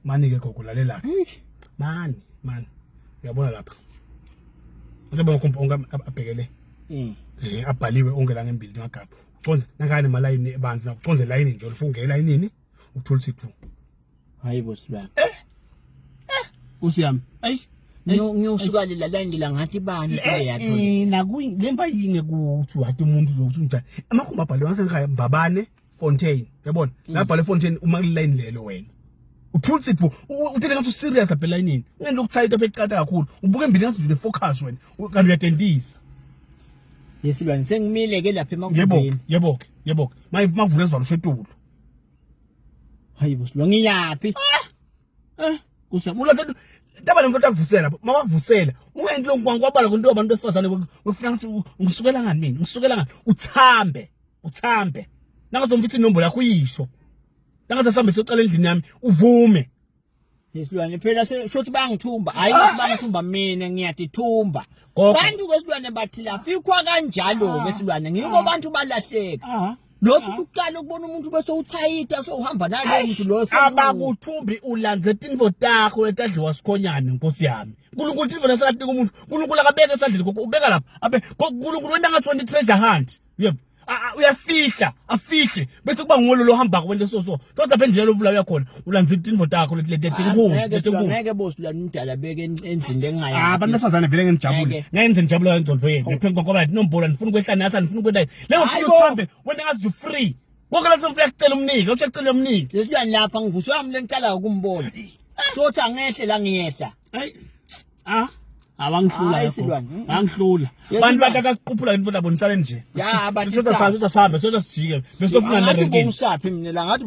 Mani ke gogo lalela. Mani, mani. Uyabona lapha. Usebona kumpa onke abhekele. Eh abhaliwe onke la ngembili ngagaba. Uconze nakane malayini ebantu nakuconze layini nje ufuna ungena layinini uthola isithu. Hayi bo silwane. Eh. Eh, Nkosi yami. Ayi. Ngiyosuka lela line la ngathi bani kule yakho. Eh nakuyi lemba yini kuthi wathi umuntu uzokuthi unjani. Amakhumbi abhaliwe ngasekhaya Mbabane Fontaine. Yabona? La bhale Fontaine uma kuline lelo wena. Uthula sipho uthele ngathi userious lapha elayinini. Ungento ukuthayita becata kakhulu. Ubuka embili ngathi nje focus wena. Kanti uyatentisa. Yesilwane sengimile ke lapha Yebo, emagumbini. yebo ke, yebo ke. Maye makuvula isivalo setulo. Hayi bo silwane ngiyaphi? Eh, kusha. Ulaze taba lemfo akuvusela, mawavusela. Ungenti lokwankwabala kwento abantu besifazane wefuna ngathi ngisukela ngani mina? Ngisukela ngani? Uthambe, uthambe. Nangazomfithi inombolo yakho uyisho. Nangaze sambe siyocala endlini yami uvume. Isilwane phela shuthi bangithumba hayi ukuthi bangithumba mina ngiyadithumba. Gogo. Bantu kwesilwane bathi lafikwa kanjalo ke silwane ngiko bantu balahleka. Ah. Lokhu uqala ukubona umuntu bese uthayita sewuhamba nalowo muntu lo abakuthumbi ulandze tintfo takho letadliwa sikhonyane nkosi yami nkulunkulu tintfo lesakatika umuntu nkulunkulu akabeke esandleni gogo ubeka lapha abe nkulunkulu wenta ngathi wenta i-treasure hunt uyeva uyafihla afihle bese kuba ngulo lohambako wente so so so lapha endleleni ovula uyakhona ulandze tintfo takho letinkulu letinkulu ngeke bo silwane umdala beke endlini lengingaya Ah, abantu besifazane vele ngenijabule. Ngeke. Ngeke ngize ngijabule ngengqondo yenu. Ngiphe ngoba inombolo nifuna ukwehla nathi anifuna ukwehla. Le Hayi ngifuna bo. uthambe wena ngathi you free. Konke lapho ngifuna kucela umniki, uthi kucela umniki. Lesilwane lapha ngivuswe wami lengicala ukumbona. Sothi angehle la ngiyehla. Hayi. Ah. Awangihlula Hayi, lapho. silwane. Angihlula. Yes, Bantu silwane. bathatha siquphula into labo nisale nje. Ya, bathi Sithatha thatha. sazi sihambe, sithatha sijike. Bese tofuna Ngathi la renkini. ubongisaphi mina la ngathi.